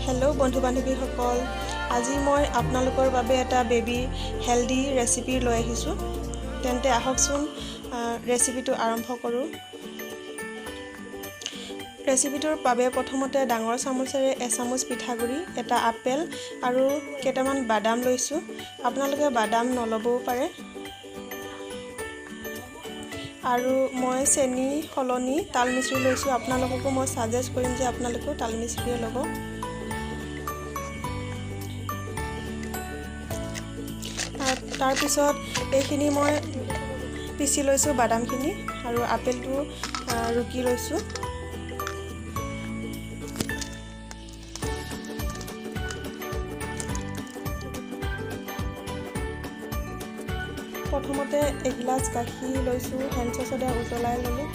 Hello' বন্ধু বান্ধৱীসকল, আজি মই আপোনালোকৰ বাবে এটা বেবী হেল্ডি ৰেচিপি লৈ আহিছোঁ। তেন্তে আহকচোন, ৰেচিপিটো আৰম্ভ কৰোঁ। ৰেচিপিটোৰ বাবে প্ৰথমতে ডাঙৰ চামুচেৰে এচামুচ পিঠাগুড়ি, এটা আপেল আৰু কেইটামান বাদাম লৈছোঁ। আপোনালোকে বাদাম নল'বও পাৰে। আৰু মই চেনি সলনি তাল মিচিৰি লৈছোঁ। আপোনালোককো মই ছাজেষ্ট কৰিম যে আপোনালোকেও তাল মিচিৰিয়ে ল'ব। তাৰপিছত এইখিনি মই পিচি লৈছোঁ, বাদামখিনি আৰু আপেলটো ৰুকি লৈছোঁ। প্ৰথমতে এগিলাচ গাখীৰ লৈছোঁ, হেণ্ড চচতে উতলাই ল'লোঁ।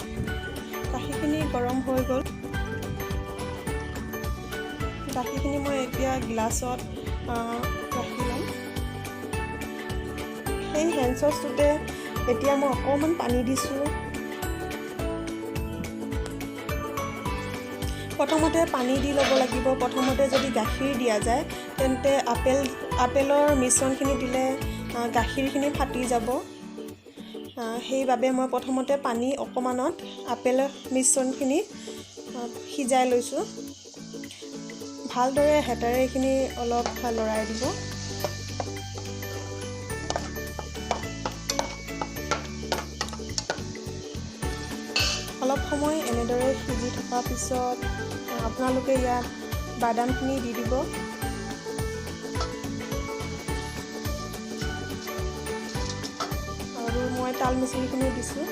গাখীৰখিনি গৰম হৈ গ'ল। গাখীৰখিনি মই এতিয়া গিলাচত ৰাখি ল'ম। সেই হেণ্ড চচটোতে এতিয়া মই অকণমান পানী দিছোঁ। প্ৰথমতে পানী দি ল'ব লাগিব। প্ৰথমতে যদি গাখীৰ দিয়া যায়, তেন্তে আপেলৰ মিশ্ৰণখিনি দিলে গাখীৰখিনি ফাটি যাব। সেইবাবে মই প্ৰথমতে পানী অকণমানত আপেলৰ মিশ্ৰণখিনি সিজাই লৈছোঁ। ভালদৰে হেতাৰে এইখিনি অলপ লৰাই দিব। অলপ সময় এনেদৰে সিজি থকাৰ পিছত আপোনালোকে ইয়াত বাদামখিনি দি দিব। আৰু মই তাল মিচিৰিখিনি দিছোঁ।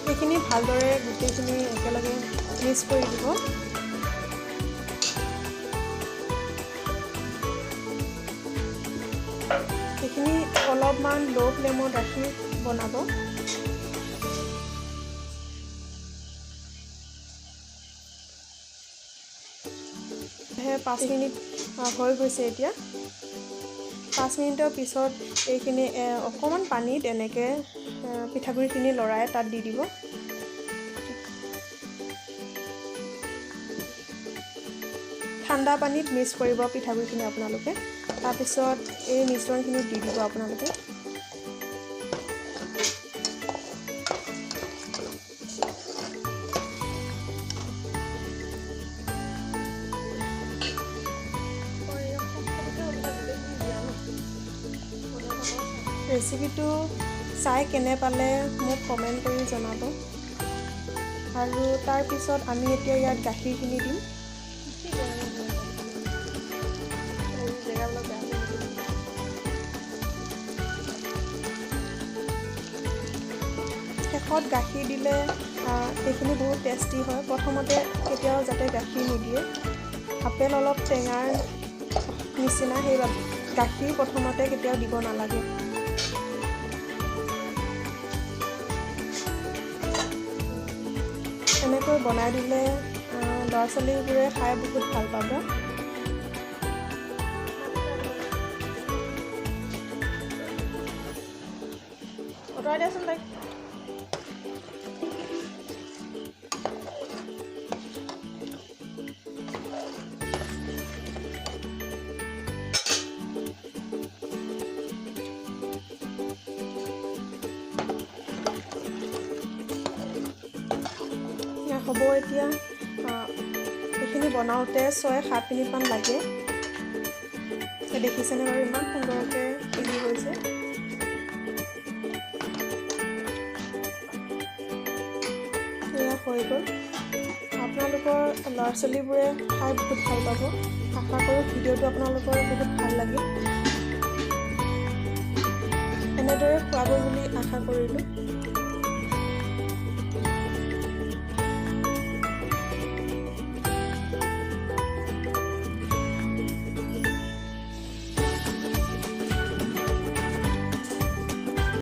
এইখিনি ভালদৰে গোটেইখিনি একেলগে মিক্স কৰি দিব। সেইখিনি অলপমান ল' ফ্লেমত ৰাখি বনাব। 5 মিনিট হৈ গৈছে এতিয়া। 5 মিনিটৰ পিছত এইখিনি অকণমান পানীত এনেকৈ পিঠাগুড়িখিনি লৰাই তাত দি দিব। ঠাণ্ডা পানীত মিক্স কৰিব পিঠাগুড়িখিনি আপোনালোকে। তাৰপিছত এই মিশ্ৰণখিনি দি দিব আপোনালোকে। ৰেচিপিটো চাই কেনে পালে মোক কমেণ্ট কৰি জনাব। আৰু তাৰপিছত আমি এতিয়া ইয়াত গাখীৰখিনি দিম। জেগাবিলাক বেয়া হৈ গৈছে। শেষত গাখীৰ দিলে এইখিনি বহুত টেষ্টি হয়। প্ৰথমতে কেতিয়াও যাতে গাখীৰ নিদিয়ে। আপেল অলপ টেঙাৰ নিচিনা, সেইবাবে গাখীৰ প্ৰথমতে কেতিয়াও দিব নালাগে। এনেকৈ বনাই দিলে ল'ৰা ছোৱালীবোৰে খাই বহুত ভাল পাব। আঁতৰাই দিয়াচোন তাইক। এয়া হ'ব এতিয়া। এইখিনি বনাওঁতে 6-7 মিনিটমান লাগে। এই দেখিছেনে বাৰু, ইমান সুন্দৰকৈ সিজি গৈছে। এয়া হৈ গ'ল। আপোনালোকৰ ল'ৰা ছোৱালীবোৰে খাই বহুত ভাল পাব। আশা কৰোঁ ভিডিঅ'টো আপোনালোকৰ বহুত ভাল লাগিল। এনেদৰে খুৱাব বুলি আশা কৰিলোঁ।